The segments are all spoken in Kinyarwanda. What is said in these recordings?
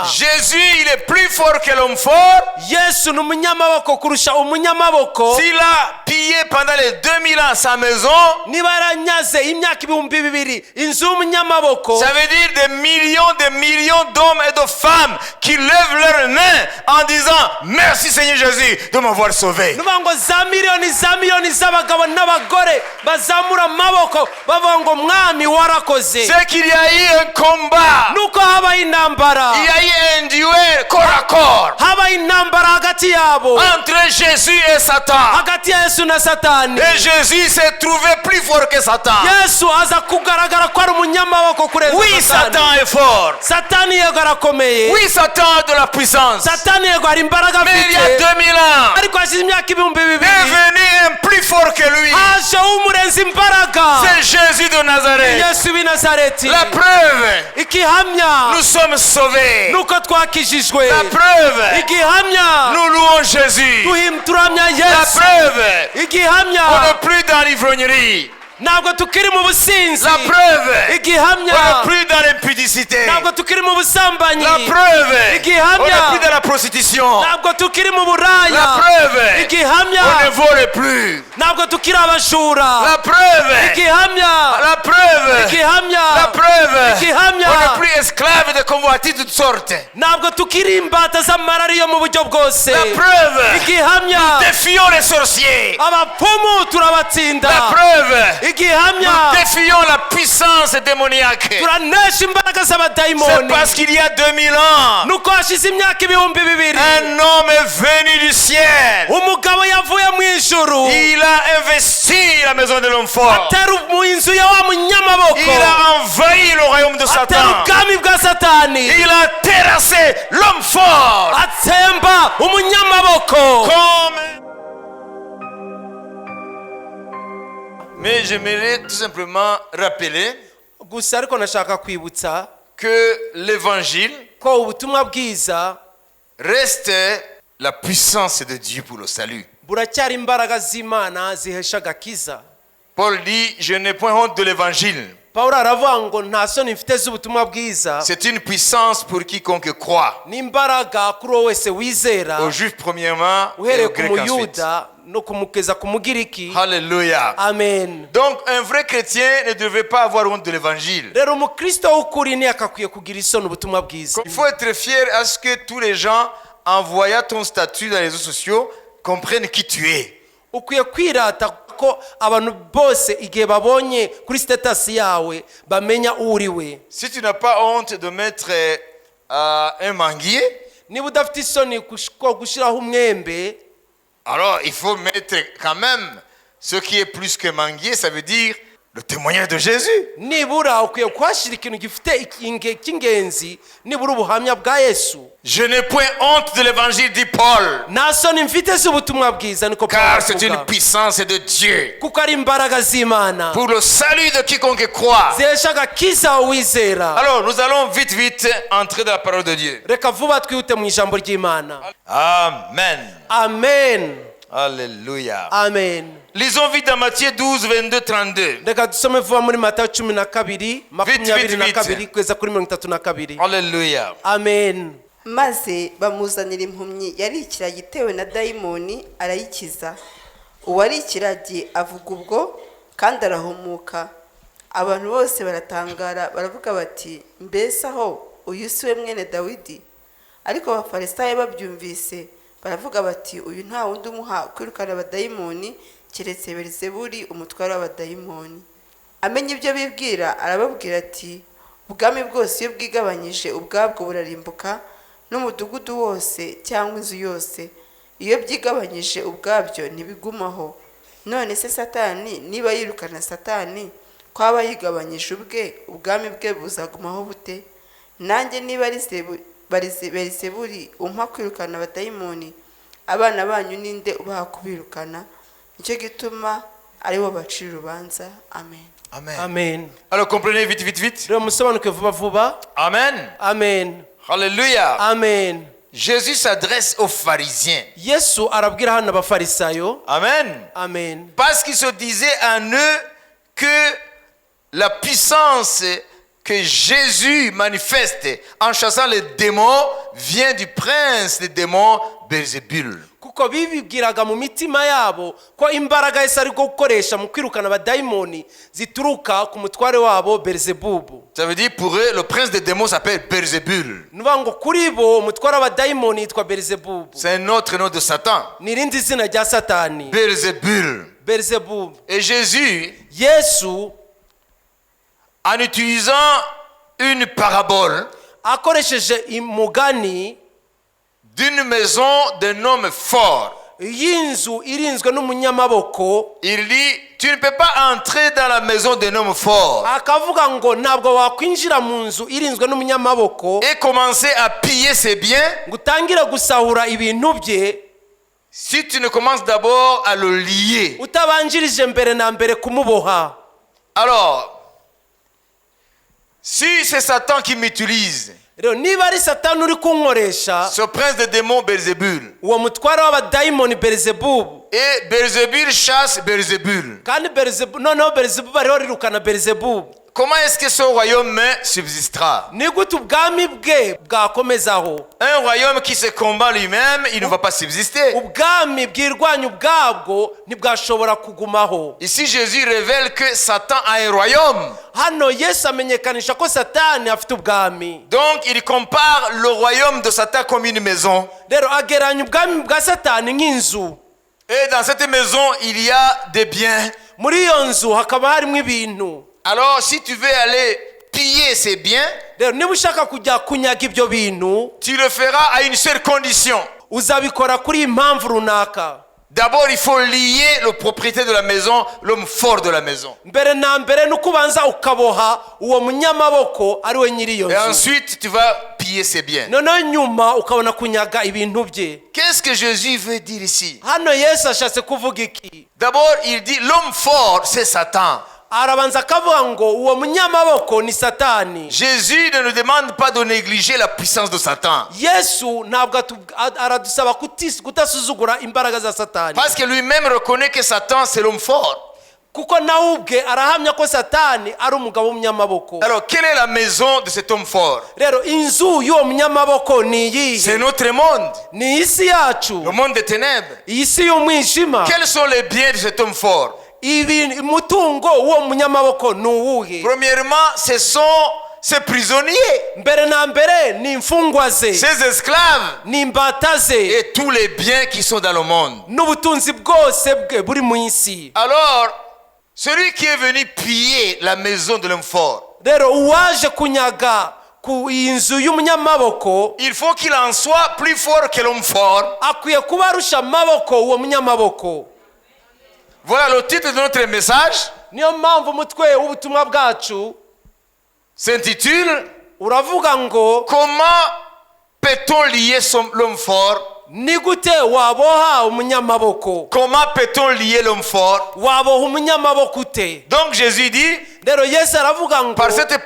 Jésus, il est plus fort que l'homme fort. Yesu ni umunyamaboko kurusha umunyamaboko. S'il a pillé pendant les 2000 ans sa maison, Niba yaranyaze imyaka 2000 inzu y'umunyamaboko, ça veut dire des millions, des millions d'hommes et de femmes qui lèvent leurs mains en disant: Merci Seigneur Jésus de m'avoir sauvé. Ni ukuvuga ngo za miliyoni za miliyoni z'abagabo n'abagore bazamura amaboko bavuga ngo mwami warakoze. C'est qu'il y a eu un combat. Nuko habaye intambara. Il y a eu un duel corps à corps Habaye intambara hagati yabo, entre Jésus et Satan. Hagati ya Yesu na Satani. Et Jésus s'est trouvé plus fort que Satan. Yesu aza kugaragara ko ari umunyamaboko kurenza Oui, Satani. Satan est fort. Satani yego arakomeye. Oui, Satan a de la puissance. Satani yego hari imbaraga Mais il y a afite. 2000 ans, Ariko hashize imyaka 2000, est venu un plus fort que lui. Haje umurenza imbaraga. C'est Jésus de Nazareth. Yesu w'i Nazareti. La preuve, Igihamya, nous sommes sauvés. Nuko twakijijwe. La preuve, Igihamya, nous louons Jésus. Turamya La Yesu. preuve, Igihamya, on n'est plus dans l'ivrognerie. Ntabwo tukiri mu businzi. La preuve, Igihamya, on n'est plus dans l'impudicité. Ntabwo tukiri mu busambanyi. La preuve, Igihamya, on n'est plus dans la prostitution. Ntabwo tukiri mu buraya. La preuve, Igihamya, on ne vole plus. Ntabwo tukiri abajura. La preuve, Igihamya, la preuve, igihamya, la preuve, igihamya, on n'est plus esclave de convoitises de toutes sortes. Ntabwo tukiri imbata z'amarari yo mu buryo bwose. La preuve, Igihamya, défions les sorciers. Abapfumu turabatsinda. La preuve, Igihamya, défions la puissance démoniaque. Turanesha imbaraga C'est z'abadayimoni. Parce qu'il y a 2000 ans, Nuko hashize imyaka 2000, un homme est venu du ciel. Umugabo yavuye mu ijuru. Il a investi la maison de l'homme fort. Atera mu inzu ya wa munyamaboko. Il a envahi le royaume de Atera Satan. Ubwami bwa Satani. Il a terrassé l'homme fort. Atsemba umunyamaboko. Comme. Mais j'aimerais tout simplement rappeler Gusa ariko nashaka kwibutsa que l'évangile ko ubutumwa bwiza reste la puissance de Dieu pour le salut. Buracyari imbaraga z'Imana zihesha agakiza. Paul dit: Je n'ai point honte de l'évangile. Pawulo aravuga ngo nta soni mfite z'ubutumwa bwiza. C'est une puissance pour quiconque croit. Ni imbaraga kuri uwo wese wizera. Aux Juifs premièrement et Uhereye aux ku Grecs ensuite. muyuda no kumugeza ku mugiriki. Alléluia. Amen. Donc un vrai chrétien ne devait pas avoir honte de l'évangile. Rero umukristo w'ukuri ntiyakakwiye kugira isoni ubutumwa bwiza. Il faut être fier à ce que tous les gens, en voyant ton statut dans les réseaux sociaux, comprennent qui tu es. Ukwiye kwirata ko abantu bose igihe babonye kuri status yawe bamenya uwo uri we. Si tu n'as pas honte de mettre un manguier, Niba udafite isoni ko gushyiraho umwembe, alors il faut mettre quand même ce qui est plus que manguier, ça veut dire le témoignage de Jésus. Nibura ukwiye kuhashyira ikintu gifite cy'ingenzi nibura ubuhamya bwa Yesu. Je n'ai point honte de l'évangile, dit Paul, Nta soni mfite z'ubutumwa bwiza niko Pawulo car c'est avuga. une puissance de Dieu Kuko ari imbaraga z'Imana pour le salut de quiconque croit. Zihesha agakiza uwizera. Alors, nous allons vite, vite entrer dans la parole de Dieu. Reka vuba twihute mu ijambo ry'Imana. Amen. Amen. Alléluia. Amen. Lisons vite dans Matthieu 12, 22, 32. Reka dusome vuba muri Matayo 12 22 Vite. Kugeza kuri 32. Alléluia. Amen. Maze bamuzanira impumyi yari ikiragi itewe na dayimoni arayikiza uwari ikiragi avuga ubwo kandi arahumuka abantu bose baratangara baravuga bati mbese aho uyu si we mwene Dawidi? Ariko abafarisayo babyumvise baravuga bati uyu nta wundi umuha kwirukana abadayimoni keretse Beelizebuli umutware w'abadayimoni. Amenya ibyo bibwira arababwira ati ubwami bwose iyo bwigabanyije ubwabwo burarimbuka n'umudugudu wose cyangwa inzu yose iyo byigabanyije ubwabyo ntibigumaho. None se Satani niba yirukana Satani ko aba yigabanyije ubwe ubwami bwe buzagumaho bute? Nanjye niba ari Beelizebuli umpa kwirukana abadayimoni abana banyu ninde ubaha kubirukana? Nicyo gituma aribo bacira urubanza. Amen. Amen. Amen. Alors comprenez vite, vite, vite. Rero musobanuke vuba vuba. Amen. Amen. Alléluia. Amen. Jésus s'adresse aux pharisiens. Yesu arabwira hano abafarisayo. Amen. Amen. Parce qu'ils se disaient en eux que la puissance que Jésus manifeste en chassant les démons vient du prince des démons, Belzébul. Kuko bibwiraga mu mitima yabo ko imbaraga Yesu ari gukoresha mu kwirukana abadayimoni zituruka ku mutware wabo Beelzebubu. Ça veut dire pour eux, le prince des démons s'appelle Belzébul. Ni ukuvuga ngo kuri bo umutware w'abadayimoni yitwa Beelzebubu. C'est un autre nom de Satan. Ni irindi zina rya Satani. Belzébul. Beelzebubu. Et Jésus, Yesu, en utilisant une parabole akoresheje umugani d'une maison d'un homme fort, y'inzu irinzwe n'umunyamaboko, il dit, tu ne peux pas entrer dans la maison d'un homme fort akavuga ngo ntabwo wakwinjira mu nzu irinzwe n'umunyamaboko et commencer à piller ses biens ngo utangire gusahura ibintu bye si tu ne commences d'abord à le lier. Utabanjirije mbere na mbere kumuboha. Alors, si c'est Satan qui m'utilise, Rero niba ari Satani uri kunkoresha, ce prince des démons Belzébul, uwo mutware w'abadayimoni Beelzebubu, et Belzébul chasse Belzébul, kandi Beelzebu noneho Beelzebubu ariho rirukana Beelzebubu, comment est-ce que ce royaume subsistera? Ni gute ubwami bwe bwakomezaho? Un royaume qui se combat lui-même, il ne va pas subsister. Ubwami bwirwanya ubwabwo ntibwashobora kugumaho. Ici, Jésus révèle que Satan a un royaume. Hano Yesu amenyekanisha ko Satani afite ubwami. Donc, il compare le royaume de Satan comme une maison. Rero agereranya ubwami bwa Satani nk'inzu. Et dans cette maison, il y a des biens. Muri iyo nzu hakaba harimo ibintu. Alors, si tu veux aller piller ces biens, Rero niba ushaka kujya kunyaga ibyo bintu, tu le feras à une seule condition. Uzabikora kuri iyi mpamvu runaka. D'abord, il faut lier le propriétaire de la maison, l'homme fort de la maison. Mbere na mbere ni uko ubanza ukaboha uwo munyamaboko ari we nyiri iyo Et nzu. ensuite, tu vas piller ses biens. Noneho nyuma ukabona kunyaga ibintu bye. Qu'est-ce que Jésus veut dire ici? Hano Yesu ashatse kuvuga iki? D'abord, il dit l'homme fort, c'est Satan. Arabanza akavuga ngo uwo munyamaboko ni Satani. Jésus ne nous demande pas de négliger la puissance de Satan. Yesu ntabwo aradusaba kutasuzugura imbaraga za Satani. Parce que lui-même reconnaît que Satan, c'est l'homme fort. Kuko nawe ubwe arahamya ko Satani ari umugabo w'umunyamaboko. Alors, quelle est la maison de cet homme fort? Rero inzu y'uwo munyamaboko ni C'est iyihe? Notre monde, Ni isi yacu, le monde des ténèbres. iyi si y'umwijima. Quels sont les biens de cet homme fort? Ibi umutungo w'uwo munyamaboko ni uwuhe? Premièrement, ce sont ses prisonniers, Mbere na mbere ni imfungwa ze, ses esclaves ni imbata ze, et tous les biens qui sont dans le monde. N'ubutunzi bwose bwe buri mu isi. Alors, celui qui est venu piller la maison de l'homme fort, Rero uwaje kunyaga ku iyi nzu y'umunyamaboko, il faut qu'il en soit plus fort que l'homme fort. Akwiye kuba arusha amaboko uwo munyamaboko. Voilà le titre de notre message Niyo mpamvu umutwe w'ubutumwa bwacu s'intitule uravuga ngo Comment peut-on lier l'homme fort? Ni gute waboha umunyamaboko? Comment peut-on lier l'homme fort? Waboha umunyamaboko ute? Donc Jésus dit, Rero Yesu aravuga ngo par cette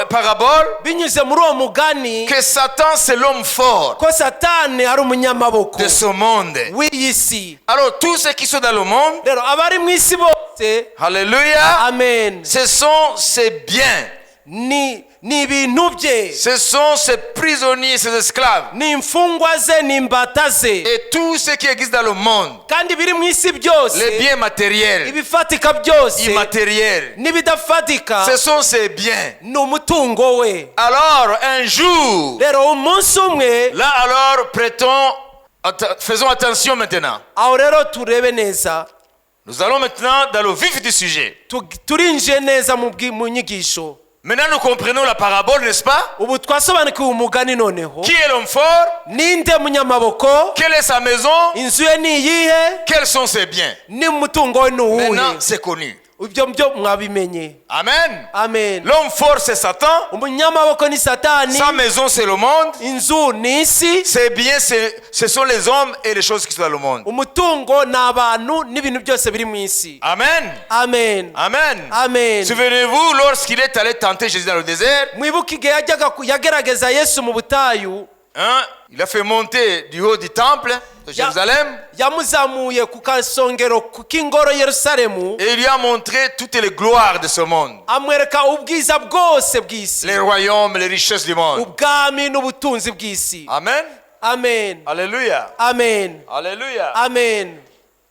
parabole, binyuze muri uwo mugani, que Satan, c'est l'homme fort ko Satani ari umunyamaboko de ce monde. w'iyi si. Alors tous ceux qui sont dans le monde, Rero abari mu isi bose, Alléluia, amen, ce sont ses biens, ni ibintu bye, ce sont ses prisonniers, ses esclaves, ni imfungwa ze, ni imbata ze, et tout ce qui existe dans le monde, kandi biri mu isi byose, les biens matériels, ibifatika byose, immatériels, n'ibidafatika, ce sont ses biens. Ni umutungo we. Alors un jour, Rero umunsi umwe, là alors faisons attention maintenant. Aho rero turebe neza. Nous allons maintenant dans le vif du sujet. Turinjiye neza mu nyigisho. Maintenant nous comprenons la parabole, n'est-ce pas? Ubu twasobanukiwe umugani noneho. Qui est l'homme fort? Ninde munyamaboko? Quelle est sa maison? Inzu ye ni iyihe? Quels sont ses biens? Ni umutungo we ni uwuhe? Maintenant, c'est connu. Ibyo byo mwabimenye. Amen. Amen. L'homme fort, c'est Satan. Umunyamaboko ni Satani. Sa maison, c'est le monde. Inzu ni isi. Ses biens, ce sont les hommes et les choses qui sont dans le monde. Umutungo ni abantu n'ibintu byose biri mu isi. Amen. Amen. Amen. Amen. Souvenez-vous, lorsqu'il est allé tenter Jésus dans le désert, Mwibuke igihe yajyaga yagerageza Yesu mu butayu, Hein? Il a fait monter du haut du temple de Jérusalem Yamuzamuye ku kasongero k'ingoro Yerusalemu et il lui a montré toutes les gloires de ce monde. Amwereka ubwiza bwose bw'isi Les royaumes, les richesses du monde. Ubwami n'ubutunzi bw'isi Amen. Amen. Alléluia. Amen. Alléluia. Amen.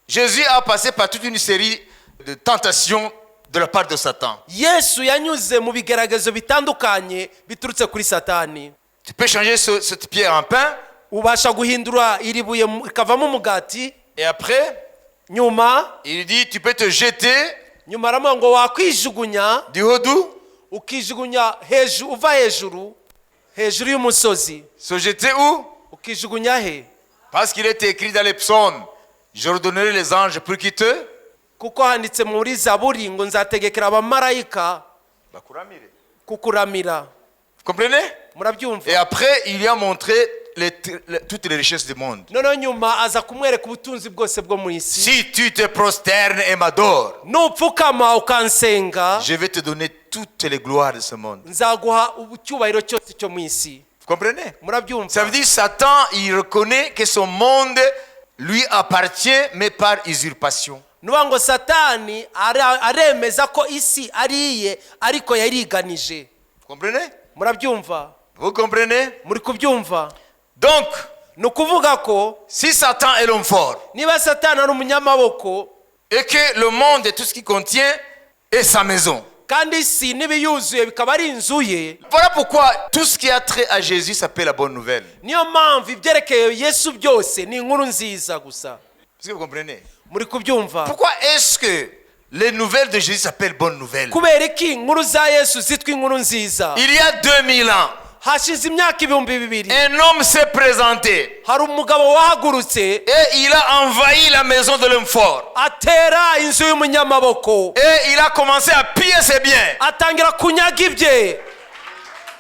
Jésus a passé par toute une série de tentations de la part de Satan. Yesu yanyuze mu bigeragezo bitandukanye biturutse kuri Satani. Tu peux changer cette pierre en pain Ubasha guhindura iri buye mu- rikavamo umugati et après, nyuma il dit, tu peux te jeter nyuma aramuha ngo wakwijugunya du haut d'où? Ukijugunya hejuru uva hejuru hejuru y'umusozi. Se jeter où? Ukijugunya he? Parce qu'il est écrit dans les psaumes, je redonnerai les anges pour qu'ils te Kuko handitse muri Zaburi ngo nzategekera abamarayika kukuramira. Vous comprenez? Murabyumva? Et après, il lui a montré toutes les richesses du monde. Noneho nyuma aza kumwereka ubutunzi bwose bwo mu isi. Si tu te prosternes et m'adores, Nupfukama ukansenga je vais te donner toutes les gloires de ce monde. Nzaguha icyubahiro cyose cyo mu isi. Vous comprenez? Murabyumva? Ça veut dire Satan, il reconnaît que son monde lui appartient, mais par usurpation. Ni ukuvuga ngo Satani ara- aremeza ko isi ari iye ariko yariganije. Vous comprenez? Murabyumva? Vous comprenez? Muri kubyumva? Donc, ni ukuvuga ko si Satan est l'homme fort niba Satani ari umunyamaboko et que le monde et tout ce qu'il contient est sa maison, kandi isi n'ibiyuzuye bikaba ari inzu ye voilà pourquoi tout ce qui a trait à Jésus s'appelle la bonne nouvelle. Niyo mpamvu ibyerekeye Yesu byose ni inkuru nziza gusa. Est-ce que vous comprenez? Muri kubyumva? Pourquoi est-ce que les nouvelles de Jésus s'appellent bonne nouvelle? Kubera iki inkuru za Yesu zitwa inkuru nziza? Il y a 2000 ans, Hashize imyaka ibihumbi bibiri un homme s'est présenté hari umugabo wahagurutse et il a envahi la maison de l'homme fort. Atera inzu y'umunyamaboko Et il a commencé à piller ses biens. Atangira kunyaga ibye.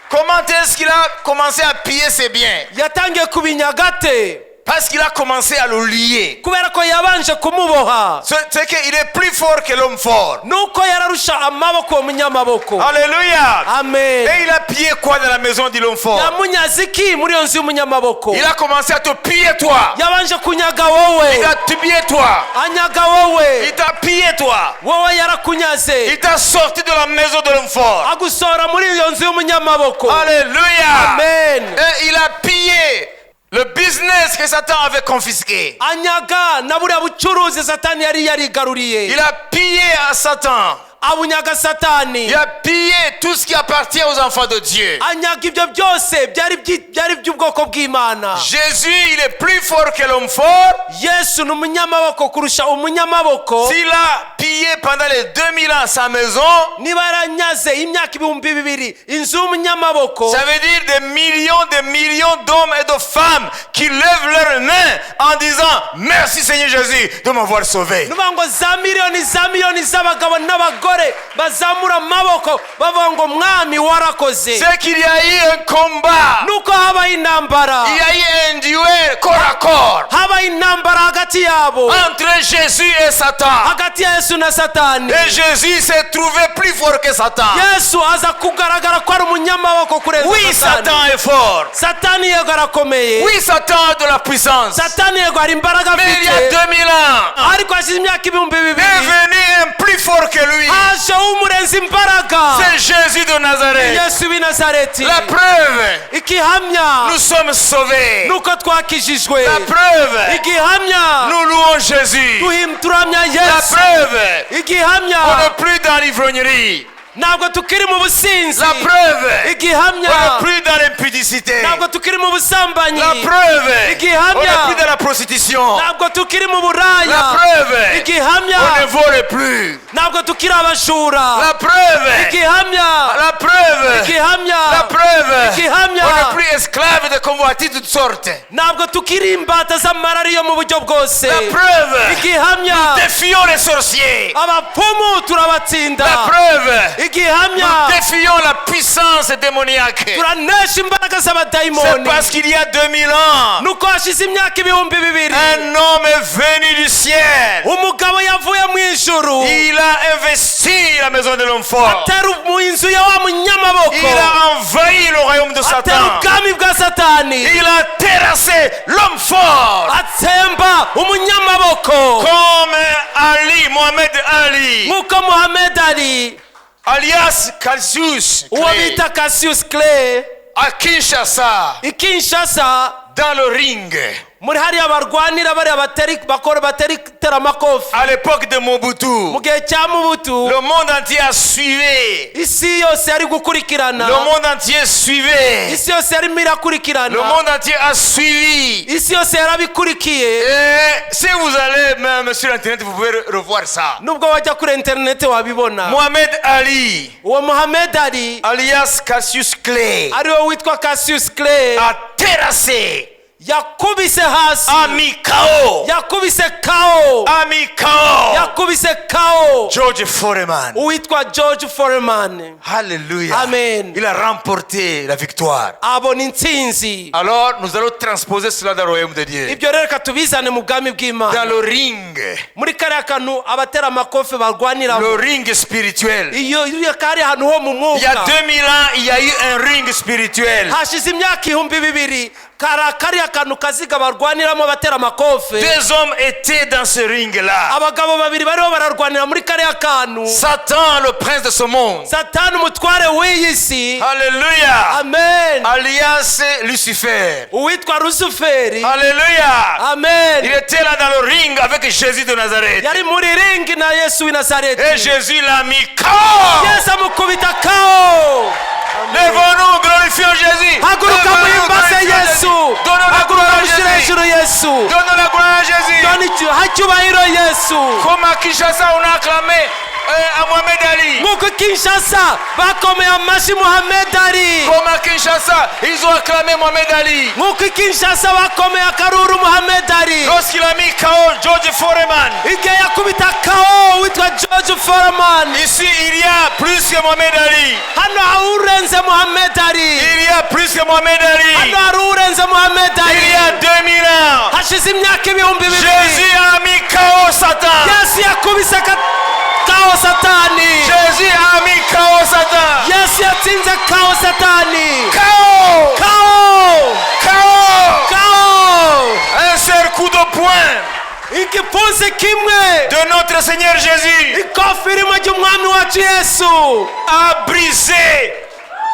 Comment est-ce qu'il a commencé à piller ses biens? Yatangiye kubinyaga ate? Parce qu'il a commencé à le lier. Kubera ko yabanje kumuboha. C'est qu'il est plus fort que l'homme fort. Nuko yararusha amaboko uwo munyamaboko. Alléluia. Amen. Et il a pillé quoi dans la maison de l'homme fort? Yamunyaze iki muri iyo nzu y'umunyamaboko? Il a commencé à te piller toi. Yabanje kunyaga wowe. Il t'a pillé toi. Anyaga wowe. Il t'a pillé toi. Wowe yarakunyaze. Il t'a sorti de la maison de l'homme fort. Agusohora muri iyo nzu y'umunyamaboko. Alléluia. Amen. Et il a pillé le business que Satan avait confisqué. Anyaga na buriya bucuruzi Satani yari yarigaruriye. Il a pillé à Satan. Abunyaga Satani. Il a pillé tout ce qui appartient aux enfants de Dieu. Anyaga ibyo byose byari byi- byari by'ubwoko bw'Imana. Jésus, il est plus fort que l'homme fort. Yesu ni umunyamaboko kurusha umunyamaboko. S'il a pillé pendant les 2000 ans sa maison, Niba yaranyaze imyaka ibihumbi bibiri inzu y'umunyamaboko ça veut dire des millions, des millions d'hommes et de femmes qui lèvent leurs mains en disant merci Seigneur Jésus de m'avoir sauvé. Ni ukuvuga ngo za miliyoni za miliyoni z'abagabo n'abagore bazamura amaboko bavuga ngo mwami warakoze. C'est qu'il y a eu un combat. Nuko habaho intambara. Il y a eu un duel corps à corps Habaho intambara hagati yabo entre Jésus et Satan. Hagati ya Yesu na Satani. Et Jésus s'est trouvé plus fort que Satan. Yesu aza kugaragara ko ari umunyamaboko kurenza Oui, Satani. Satan est fort. Satani yego arakomeye. Oui, Satan a de la puissance. Satani yego hari imbaraga Mais il y a afite 2000 ans, ariko hashize imyaka ibihumbi est bibiri venu un plus fort que lui. Haje umurenza imbaraga. C'est Jésus de Nazareth. Yesu w'i Nazareti. La preuve, Igihamya nous sommes sauvés. nuko twakijijwe. La preuve, Igihamya nous louons Jésus. duhim turamya La Yesu. preuve, Igihamya on n'est plus dans l'ivrognerie. Ntabwo tukiri mu businzi. La preuve, Igihamya on n'est plus dans l'impudicité. Ntabwo tukiri mu busambanyi. La preuve, Igihamya on n'est plus dans la prostitution. Ntabwo tukiri mu buraya. La preuve, Igihamya on ne vole plus. Ntabwo tukiri abajura. La preuve, Igihamya la preuve, Igihamya la preuve, Igihamya on n'est plus esclave de convoitises de toutes sortes. Ntabwo tukiri imbata z'amarari yo mu buryo bwose. La preuve, Igihamya défions les sorciers. Abapfumu turabatsinda. La preuve, Igihamya. Nous défions la puissance démoniaque. Turanesha imbaraga C'est z'abadayimoni. Parce qu'il y a 2000 ans, Nuko hashize imyaka 2000, un homme est venu du ciel. Umugabo yavuye mu ijuru. Il a investi la maison de l'homme fort. Atera mu inzu ya wa munyamaboko. Il a envahi le royaume de Atera Satan. Ubwami bwa Satani. Il a terrassé l'homme fort. Atsemba umunyamaboko. Comme Ali, Mohamed Ali, Nk'uko Muhammed Ali, alias Cassius uwo Clay, bita Cassius Clay, à Kinshasa, i Kinshasa, dans le ring, muri hariya barwanira bariya bateri bakora bateri teramakofi, à l'époque de Mobutu, mu gihe cya Mobutu, le monde entier a suivi. Isi yose yari gukurikirana. Le monde entier suivait. Isi yose yarimo irakurikirana. Le monde entier a suivi. Isi yose yarabikurikiye. Et si vous allez même sur Internet, vous pouvez revoir ça. Nubwo wajya kuri interineti wabibona. Mohamed Ali, Uwo Muhammed Ali, alias Cassius Clay, ariwe witwa Cassius Clay, a terrassé, yakubise hasi, a mis KO, yakubise KO, a mis KO yakubise KO George Foreman. Uwitwa George Foreman. Alléluia. Amen. Il a remporté la victoire. Abona intsinzi. Alors, nous allons transposer cela dans le royaume de Dieu. Ibyo rero reka tubizane mu bwami bw'Imana. Dans le ring, Muri kariya kantu abatera amakofe barwaniramo. Le ring spirituel. Iyo iyo kari ahantu ho mu Il y a mwuka. 2000 ans, il y a eu un ring spirituel. Hashize imyaka 2000 kari kariya kantu kaziga barwaniramo abatera amakofe. Deux hommes étaient dans ce ring-là. Abagabo babiri bariho bararwanira muri kariya kantu. Satan, le prince de ce monde. Satani umutware w'iyi si. Alléluia. Amen. Alias Lucifer. Uwitwa Rusuferi. Alléluia. Amen. Il était là dans le ring avec Jésus de Nazareth. Yari muri ringi na Yesu w'i Nazareti. Et Jésus l'a mis KO. Yesu amukubita KO. Levons-nous, glorifions Jésus. Haguruka Levons-nous, muhimbaze glorifions Yesu. Jésus. Donnons la Haguruka gloire à mushyire Jésus. Hejuru Yesu. Donnons la gloire à Jésus. Dore icyu- ha icyubahiro Yesu. Comme à Kinshasa, on a acclamé à Mohamed Ali. Nk'uko Kinshasa bakomeye amashyi Muhammed Ali. Comme à Kinshasa, ils ont acclamé Mohamed Ali. Nk'uko i Kinshasa bakomeye akaruru Muhammed Ali. Lorsqu'il a mis KO George Foreman. Igihe yakubita KO witwa George Foreman. Ici, il y a plus que Mohamed Ali. Hano hari urenze Muhammed Ali. Il y a plus que Mohamed Ali. Hano hari urenze Muhammed Ali. Il y a 2000 ans, Hashize imyaka 2000, Jésus a mis KO Satan. Yesu yakubise ka- KO Satani. Jésus a mis KO Satan. Yesu yatsinze KO Satani. KO! KO. KO! KO. Un seul coup de poing Igipfunsi kimwe de notre Seigneur Jésus ikofi rimwe ry'umwami wacu Yesu a brisé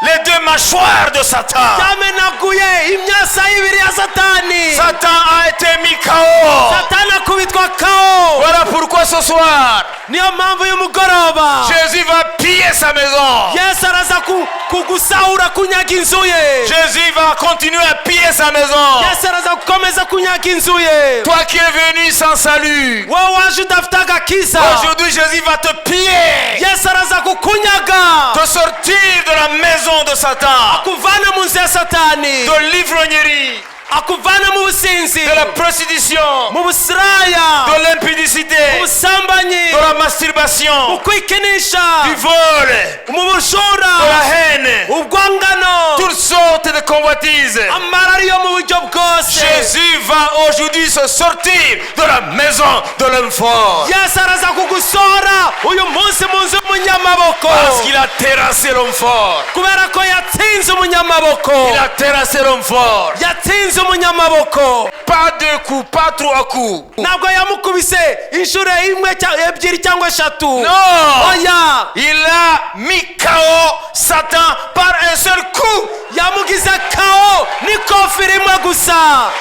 les deux mâchoires de Satan. Ryamenaguye imyasa ibiri ya Satani. Satan a été mis KO. Satani akubitwa KO. Voilà pourquoi ce soir, Niyo mpamvu y'umugoroba, Jésus va piller sa maison. Yesu araza ku- kugusahura kunyaga inzu ye. Jésus va continuer à piller sa maison. Yesu araza gukomeza kunyaga inzu ye. Toi qui es venu sans salut, Wowe waje udafite agakiza, aujourd'hui Jésus va te piller, Yesu araza kukunyaga, te sortir de la maison de Satan, akuvane mu nzu ya Satani, de l'ivrognerie, akuvane mu businzi, de la prostitution, mu busiraya, de l'impudicité, mu busambanyi, de la masturbation, mu kwikinisha, du vol, mu bujura, de la haine, ubwangano, toutes sortes de convoitises. Amarari yo mu buryo bwose. Jésus va aujourd'hui se sortir de la maison de l'homme fort. Yesu araza kugusohora uyu munsi mu nzu y'umunyamaboko. Parce qu'il a terrassé l'homme fort. Kubera ko yatsinze umunyamaboko. Il a terrassé l'homme fort. Yatsinze umunyamaboko. Pas deux coups, pas trois coups. Ntabwo yamukubise inshuro imwe cya- ebyiri cyangwa eshatu. Non. Oya. Il a mis KO Satan par un seul coup. Yamugize KO n'ikofi rimwe gusa.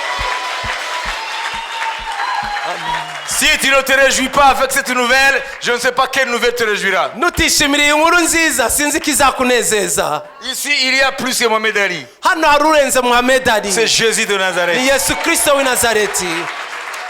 Si tu ne te réjouis pas avec cette nouvelle, je ne sais pas quelle nouvelle te réjouira. Nutishimira iyi nkuru nziza sinzi ko izakunezeza. Ici, il y a plus que Mohamed Ali. Hano hari urenze Muhammed Ali. C'est Jésus de Ni Nazareth. Yesu Kirisito w'i Nazareti.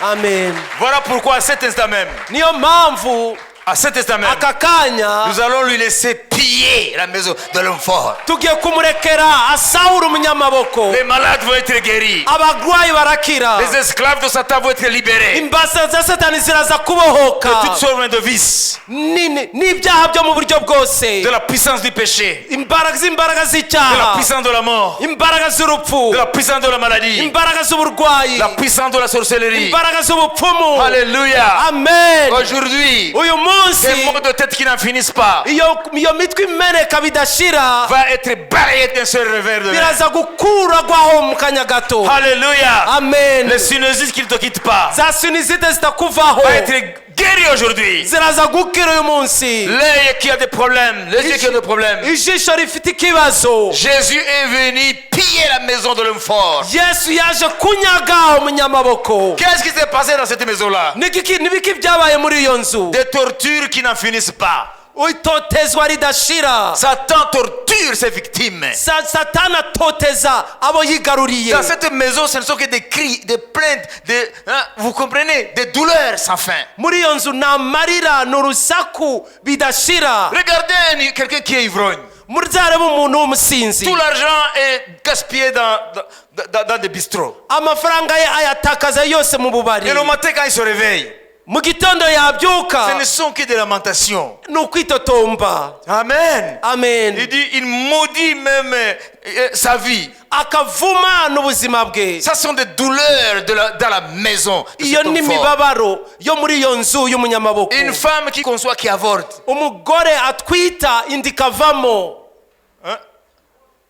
Amen. Voilà pourquoi à cet instant même, Niyo mpamvu, À cet instant même, Aka kanya nous allons lui laisser piller la maison de l'homme fort. Tugiye kumurekera asahura umunyamaboko. Les malades vont être guéris. Abarwayi barakira. Les esclaves de Satan vont être libérés. Imbata za Satani ziraza kubohoka. De toutes sortes de vices, Nini- n'ibyaha byo mu buryo bwose, de la puissance du péché, imbaraga z'imbaraga de la z'icyaha, puissance de la mort, imbaraga z'urupfu, de la puissance de la maladie, imbaraga z'uburwayi, la puissance de la sorcellerie. Imbaraga z'ubupfumu. Alléluia. Amen. Aujourd'hui, Uyu munsi ces maux de tête qui n'en finissent pas iyo iyo mitwe imeneka bidashira va être balayé d'un seul revers de main. Biraza gukuragwaho mu kanya gato. Alléluia. Amen. Les sinusites qui ne te quittent pas Za sinusite zitakuvaho va être guéri aujourd'hui. Ziraza gukira uyu munsi. L'œil qui a des problèmes, les yeux qui ont des problèmes. Ijisho rifite ikibazo. Jésus est venu piller la maison de l'homme fort. Yesu yaje kunyaga umunyamaboko. Qu'est-ce qui s'est passé dans cette maison-là? Nigiki- nibiki byabaye muri iyo nzu? Des tortures qui n'en finissent pas. Itotezwa ridashira. Satan torture ses victimes. Sa- Satani atoteza abo yigaruriye. Dans cette maison, ce ne sont que des cris, des plaintes, des, hein, vous comprenez, des douleurs sans fin. Muri iyo nzu ni amarira ni urusaku bidashira. Regardez quelqu'un qui est ivrogne. Muzarebe umuntu w'umusinzi. Tout l'argent est gaspillé dans des bistrots. Amafaranga ye ayatakaza yose mu bubari. Et le matin, quand il se réveille, Mu gitondo yabyuka ce ne sont que des lamentations. Ni ukwitotomba. Amen. Amen. Il dit, il maudit même sa vie. Akavuma n'ubuzima bwe. Ça sont des douleurs dans la maison de Iyo cet homme ni fort. imibabaro yo muri iyo nzu y'umunyamaboko. Une femme qui conçoit, qui avorte. Umugore atwita inda ikavamo. Hein?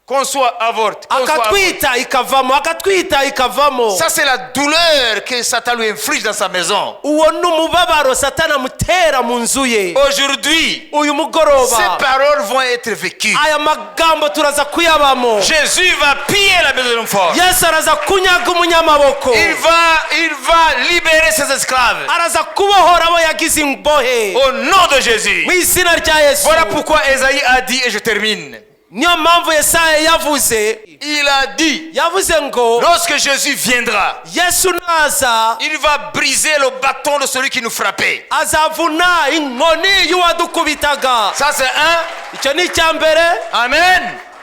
Conçoit, avorte. Conçoit, avorte. Akatwita ikavamo akatwita ikavamo. Ça, c'est la douleur que Satan lui inflige dans sa maison. Uwo ni umubabaro Satani amutera mu nzu ye. Aujourd'hui, Uyu mugoroba ces paroles vont être vécues. Aya magambo turaza kuyabamo. Jésus va piller la maison de l'homme fort. Yesu araza kunyaga umunyamaboko. Il va libérer ses esclaves. Araza kubohora abo yagize imbohe. Au nom de Jésus. Mu izina rya Yesu. Voilà pourquoi Esaïe a dit, et je termine. Niyo mpamvu Yesaya yavuze. Il a dit, Yavuze ngo lorsque Jésus viendra, Yesu naza il va briser le bâton de celui qui nous frappait. Azavuna inkoni y'uwadukubitaga. Ça, c'est un. Icyo ni icya mbere. Amen.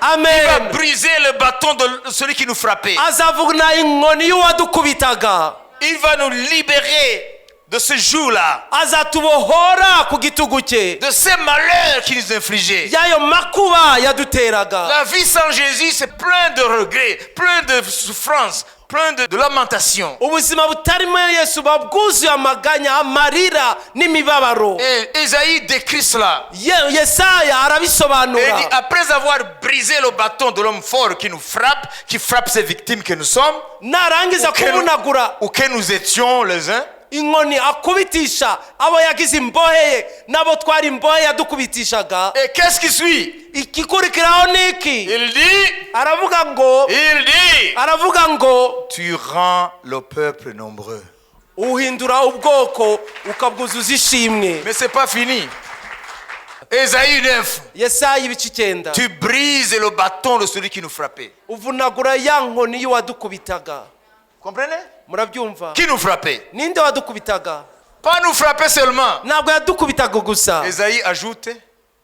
Il va Amen. Briser le bâton de celui qui nous frappait. Azavuna inkoni y'uwadukubitaga. Il va nous libérer de ce joug-là, Azatubohora ku gitugu cye de ces malheurs qui nous infligeaient. Y'ayo makuba yaduteraga. La vie sans Jésus, c'est plein de regrets, plein de souffrances, plein de lamentations. Ubuzima butarimo Yesu buba bwuzuye amaganya amarira n'imibabaro. Et Ésaïe décrit cela. Ye- Yesaya Et il dit, arabisobanura. Après avoir brisé le bâton de l'homme fort qui nous frappe, qui frappe ses victimes que nous sommes, Narangiza kuvunagura ou que nous étions les uns, inkoni akubitisha abo yagize imbohe ye n'abo twari imbohe yadukubitishaga. Et qu'est-ce qui suit? Igikurikiraho ni iki? Il dit, Aravuga ngo il dit, aravuga ngo tu rends le peuple nombreux. Uhindura ubwoko ukabwuzuza ishimwe. Mais c'est pas fini. Ésaïe 9, Yesaya ibice icyenda tu brises le bâton de celui qui nous frappait. Uvunagura ya nkoni y'uwadukubitaga. Comprenez? Murabyumva? Qui nous frappait? Ninde wadukubitaga? Pas nous frapper seulement. Ntabwo yadukubitaga gusa. Ésaïe ajoute,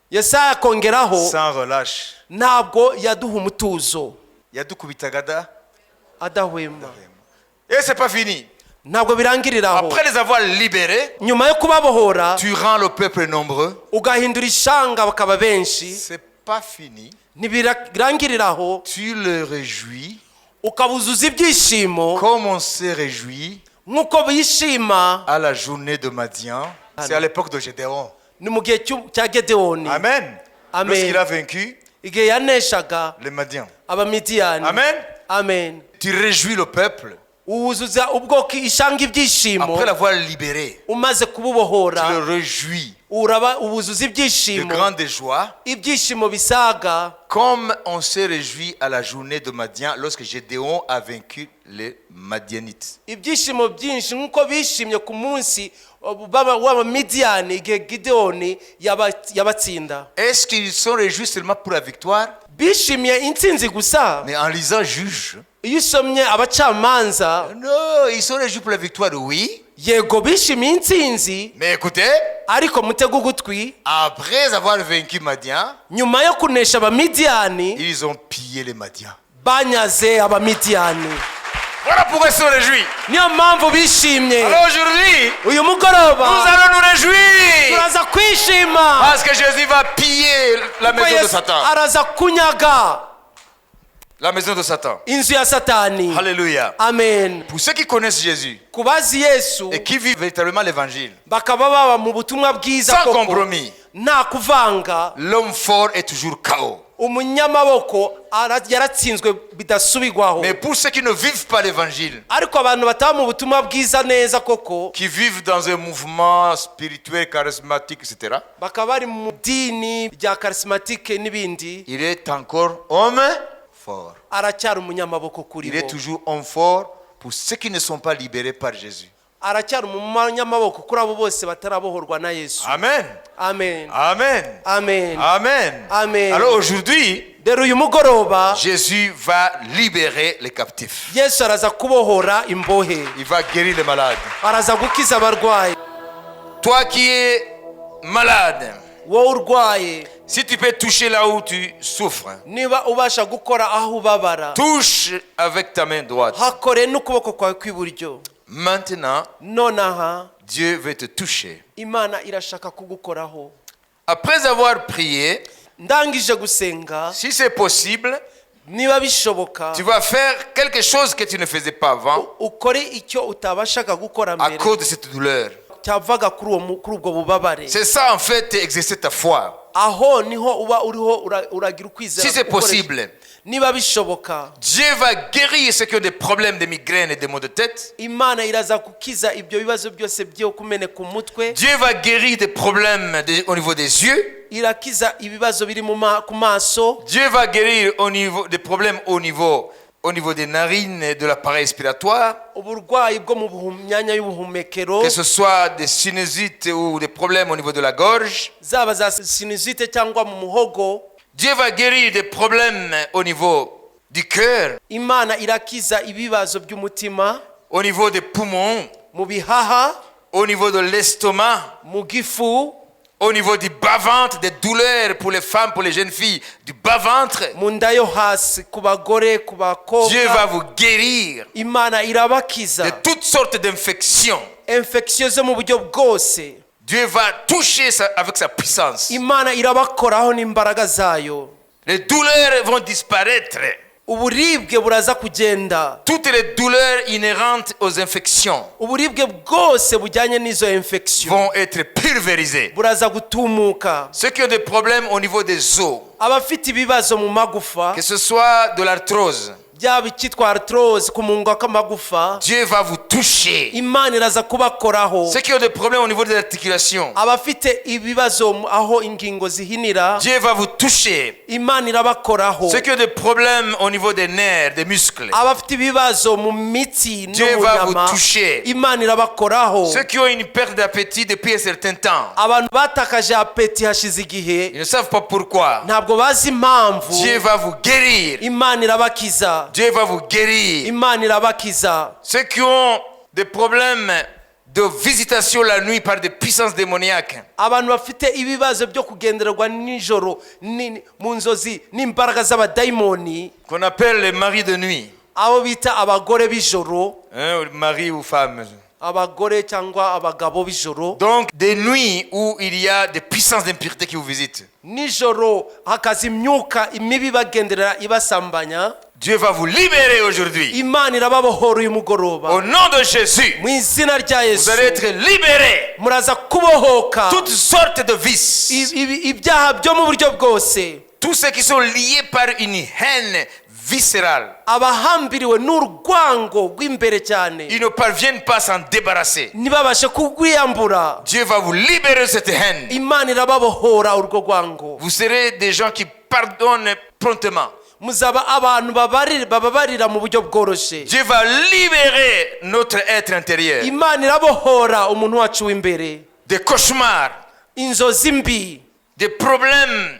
Yesaya akongeraho sans relâche. Ntabwo yaduha umutuzo. Yadukubitagada. Adahwema. Et c'est pas fini. Ntabwo birangirira aho. Après les avoir libérés, Nyuma yo kubabohora tu rends le peuple nombreux. Ugahindura ishanga bakaba benshi. C'est pas fini. Ntibirangirira aho. Tu le réjouis Ukabuzuza ibyishimo comme on s'est réjoui nk'uko bishima à la journée de Madian. C'est à l'époque de Gédéon. Ni mu gihe cy'u- cya Gedewoni. Amen. Amen. Lorsqu'il a vaincu Igihe yaneshaga les Madians. Abamidiyani. Amen. Amen. Tu réjouis le peuple Uwuzuza ubwoko ishanga ibyishimo après l'avoir libéré. Umaze kububohora Tu le réjouis uraba ubuzuza de ibyishimo grande joie, ibyishimo bisaga comme on s'est réjoui à la journée de Madian lorsque Gédéon a vaincu les Madianites. Ibyishimo byinshi nk'uko bishimye ku munsi baba- w'Abamidiyani igihe Gideyoni yaba- yabatsinda. Est-ce qu'ils sont réjouis seulement pour la victoire? Bishimiye intsinzi gusa? Mais en lisant Juge, Iyo usomye Abacamanza non, ils sont réjouis pour la victoire, oui. Yego bishimiye intsinzi. Mais écoutez, Ariko mutege ugutwi, après avoir vaincu Madian, nyuma yo kunesha Abamidiyani, ils ont pillé les Madians. Banyaze Abamidiyani. Voilà pourquoi ils se sont réjouis. Niyo mpamvu bishimye. Alors aujourd'hui, Uyu mugoroba, nous allons nous réjouir. Turaza kwishima. Parce que Jésus va piller la Kuko maison de Yesu Satan. Araza kunyaga La maison de Satan. Inzu ya Satani. Alléluia. Amen. Pour ceux qui connaissent Jésus Ku bazi Yesu et qui vivent véritablement l'évangile, bakaba baba mu butumwa bwiza sans koko, compromis, nta kuvanga, l'homme fort est toujours KO. Umunyamaboko yaratsinzwe bidasubirwaho. Mais pour ceux qui ne vivent pas l'évangile, Ariko abantu bataba mu butumwa bwiza neza koko, qui vivent dans un mouvement spirituel, charismatique, etc., bakaba bari mu dini rya charismatique n'ibindi, il est encore homme fort. Aracyari umunyamaboko kuri Il est bo. toujours homme fort pour ceux qui ne sont pas libérés par Jésus. Aracyari umunyamaboko kuri abo bose batarabohorwa na Yesu. Amen. Amen. Amen. Amen. Amen. Amen. Alors aujourd'hui, Rero uyu mugoroba, Jésus va libérer les captifs. Yesu araza kubohora imbohe. Il va guérir les malades. Araza gukiza abarwayi. Toi qui es malade, Wowe urwaye, si tu peux toucher là où tu souffres, niba ubasha gukora aho ubabara, touche avec ta main droite. Hakore n'ukuboko kwawe kw'iburyo. Maintenant, Nonaha, Dieu veut te toucher. Imana irashaka kugukoraho. Après avoir prié, Ndangije gusenga, si c'est possible, niba bishoboka, tu vas faire quelque chose que tu ne faisais pas avant ukore icyo utabashaga gukora à mbere cause de cette douleur. Cyavaga kuri uwo mu- kuri ubwo bubabare. C'est ça en fait exercer ta foi. Aho niho uba uriho uragira ukwizera Si c'est ukoresha- possible. Niba bishoboka. Dieu va guérir ceux qui ont des problèmes de migraines et des maux de tête. Imana iraza gukiza ibyo bibazo byose byo kumeneka umutwe. Dieu va guérir des problèmes au niveau des yeux. Irakiza ibibazo biri mu ma- ku maso. Dieu va guérir au niveau, des problèmes au niveau des narines et de l'appareil respiratoire. Uburwayi bwo mu myanya y'ubuhumekero. Que ce soit des sinusites ou des problèmes au niveau de la gorge. Zaba za sinusite cyangwa mu muhogo. Dieu va guérir des problèmes au niveau du cœur, Imana irakiza ibibazo by'umutima, au niveau des poumons, mu bihaha, au niveau de l'estomac, mu gifu, au niveau du bas-ventre, des douleurs pour les femmes, pour les jeunes filles, du bas-ventre. Mu nda yo hasi ku bagore, ku Dieu va bakobwa. vous guérir Imana irabakiza de toutes sortes d'infections. Infection zo mu buryo bwose. Dieu va toucher avec sa puissance. Imana irabakoraho n'imbaraga zayo. Les douleurs vont disparaître. Uburibwe buraza kugenda. Toutes les douleurs inhérentes aux infections Uburibwe bwose bujyanye n'izo infection vont être pulvérisées. Buraza gutumuka. Ceux qui ont des problèmes au niveau des os, Abafite ibibazo mu magufa, que ce soit de l'arthrose, byaba icyitwa arthrose kumungwa kw'amagufa, Dieu va vous toucher. Imana iraza kubakoraho. Ceux qui ont des problèmes au niveau des articulations, Abafite ibibazo aho ingingo zihinira, Dieu va vous toucher. Imana irabakoraho. Ceux qui ont des problèmes au niveau des nerfs, des muscles, Abafite ibibazo mu mitsi no Dieu mu va vous nyama, toucher. Imana irabakoraho. Ceux qui ont une perte d'appétit depuis un certain temps, Abantu batakaje appétit hashize igihe, ils ne savent pas pourquoi. Ntabwo bazi impamvu, Dieu va vous guérir. Imana irabakiza. Dieu va vous guérir. Imana irabakiza. Ceux qui ont des problèmes de visitation la nuit par des puissances démoniaques, Abantu bafite ibibazo byo kugendererwa nijoro mu nzozi n'imbaraga z'abadayimoni, qu'on appelle les maris de nuit, abo bita abagore b'ijoro, hein, mari ou femme. Abagore cyangwa abagabo b'ijoro. Donc des nuits où il y a des puissances d'impureté qui vous visitent. Nijoro hakaza imyuka imibi ibagenderera ibasambanya. Dieu va vous libérer aujourd'hui. Imana irababohora uyu mugoroba. Au nom de Jésus, Mu izina rya vous Yesu, allez être libérés. Muraza kubohoka. Toutes sortes de vices, Ibyaha byo mu buryo bwose, tous ceux qui sont liés par une haine viscérale, abahambiriwe n'urwango rw'imbere cyane, ils ne parviennent pas à s'en débarrasser. Ntibabashe kurwiyambura. Dieu va vous libérer de cette haine. Imana irababohora urwo rwango. Vous serez des gens qui pardonnent promptement. Muzaba abantu bababarira mu buryo bworoshye. Dieu va libérer notre être intérieur Imana irabohora umuntu wacu w'imbere des cauchemars, inzozi mbi, des problèmes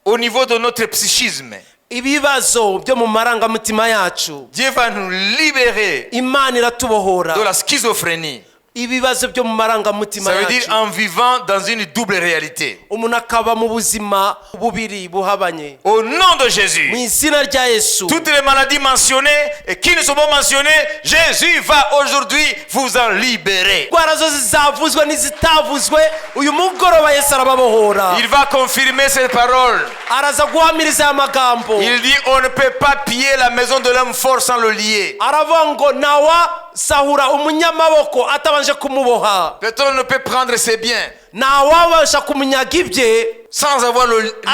au niveau de notre psychisme. Ibibazo byo mu marangamutima yacu. Dieu va nous libérer Imana iratubohora de la schizophrénie. Ibibazo byo mu marangamutima Ça veut dire yacu. En vivant dans une double réalité. Umuntu akaba mu buzima bubiri buhabanye. Au nom de Mu Jésus, izina rya Yesu, toutes les maladies mentionnées et qui ne sont pas mentionnées, Jésus va aujourd'hui vous en libérer. Indwara zose zavuzwe n'izitavuzwe, uyu mugoroba Yesu arababohora. Il va confirmer ces paroles. Araza guhamiriza aya magambo. Il dit: on ne peut pas piller la maison de l'homme fort sans le lier. Aravuga ngo ntawasahura umunyamaboko atabanje kumuboha. Personne ne peut prendre ses biens Ntawabasha kumunyaga ibye sans avoir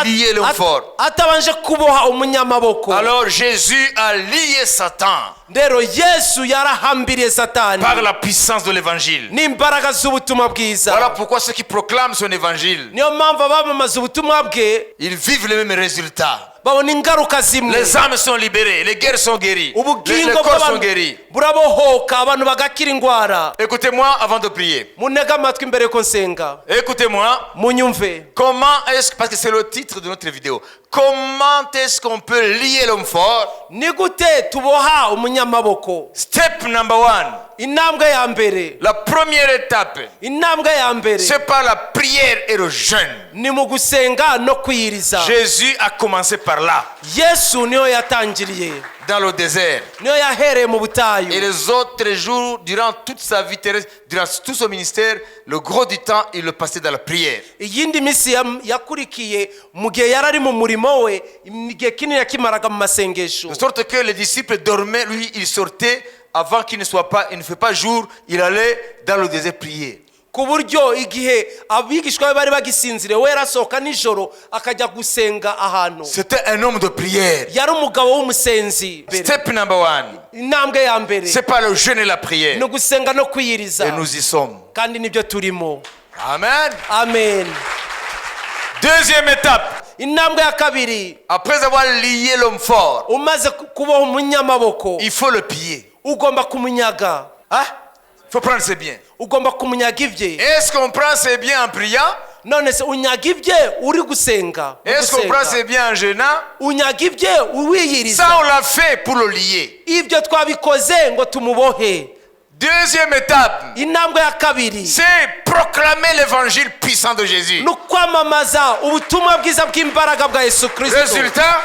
lié l'homme fort. Atabanje kuboha umunyamaboko. Alors Jésus a lié Satan Rero Yesu yarahambiriye Satani par la puissance de l'évangile. N'imbaraga z'ubutumwa bwiza. Voilà pourquoi ceux qui proclament son évangile, Niyo mpamvu abamamaza ubutumwa bwe ils vivent les mêmes résultats. Babona ingaruka zimwe. Les âmes sont libérées, les guerres sont guéries, les Ubugingo corps sont bw'abantu guéris. Burabohoka, abantu bagakira indwara. Écoutez-moi avant de prier. Muntege amatwi mbere yuko nsenga. Écoutez-moi. Munyumve. Comment est-ce, parce que c'est le titre de notre vidéo, comment est-ce qu'on peut lier l'homme fort? Ni gute tuboha umunyamaboko? Step number one. Intambwe ya mbere. La première étape, Intambwe ya mbere c'est par la prière et le jeûne. Ni mu gusenga no kwiyiriza. Jésus a commencé par là, Yesu niyo yatangiriye dans le désert. Niyo yahereye mu butayu. Et les autres jours, durant toute sa vie terrestre, durant tout son ministère, le gros du temps, il le passait dans la prière. Iyindi minsi yam- yakurikiye mu gihe yari ari mu murimo we, igihe kinini yakimaraga mu masengesho. De sorte que les disciples dormaient, lui, il sortait avant qu'il ne soit pas, il ne fait pas jour, il allait dans le désert prier. Ku buryo igihe abigishwa be bari bagisinziriye, we yarasohoka nijoro akajya gusenga ahantu. C'était un homme de prière. Yari umugabo w'umusenzi. Step number one, Intambwe ya mbere c'est par le jeûne et la prière. Ni ugusenga no kwiyiriza. Et nous y sommes. Kandi nibyo turimo. Amen. Amen. Deuxième étape, Intambwe ya kabiri, après avoir lié l'homme fort, umaze kuboha umunyamaboko, il faut le piller. Ugomba kumunyaga. Hein? Il faut prendre ses biens. Ugomba kumunyaga ibye. Est-ce qu'on prend ses biens en priant? None se unyaga ibye uri gusenga? Uri Est-ce qu'on prend gusenga. ses biens en jeûnant? Unyaga ibye wiyiriza. Ça, on l'a fait pour le lier. Ibyo twabikoze ngo tumubohe. Deuxième étape, Intambwe ya kabiri c'est proclamer l'évangile puissant de Jésus. Ni ukwamamaza ubutumwa bwiza bw'imbaraga bwa Yesu Kirisito. Résultat,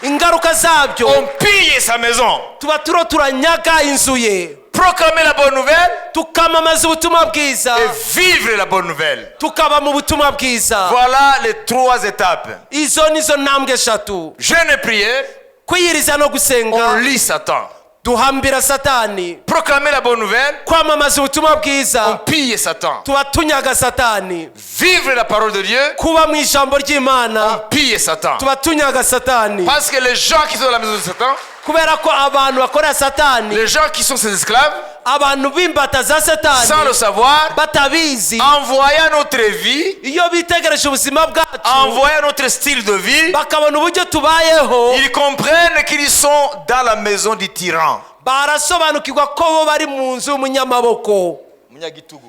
Ingaruka zabyo, on pille sa maison. Tuba turo turanyaga inzu ye. Proclamer la bonne nouvelle Tukamamaza ubutumwa bwiza et vivre la bonne nouvelle. Tukaba mu butumwa bwiza. Voilà les trois étapes. Izo nizo ntambwe eshatu. Jeûne et prière, Kwiyiriza no gusenga, on lie Satan. Duhambira Satani. Proclamer la bonne nouvelle, Kwamamaza ubutumwa bwiza, on pille Satan. Tuba tunyaga Satani. Vivre la parole de Dieu, Kuba mu ijambo ry'Imana, on pille Satan. Tuba tunyaga Satani. Parce que les gens qui sont dans la maison de Satan, Kubera ko abantu bakorera Satani, les gens qui sont ses esclaves, abantu b'imbata za Satani, sans le savoir, batabizi, en voyant notre vie, iyo bitegereje ubuzima bwacu, en voyant notre style de vie, bakabona uburyo tubayeho, ils comprennent qu'ils sont dans la maison du tyran. Barasobanukirwa ko bo bari mu nzu y'umunyamaboko,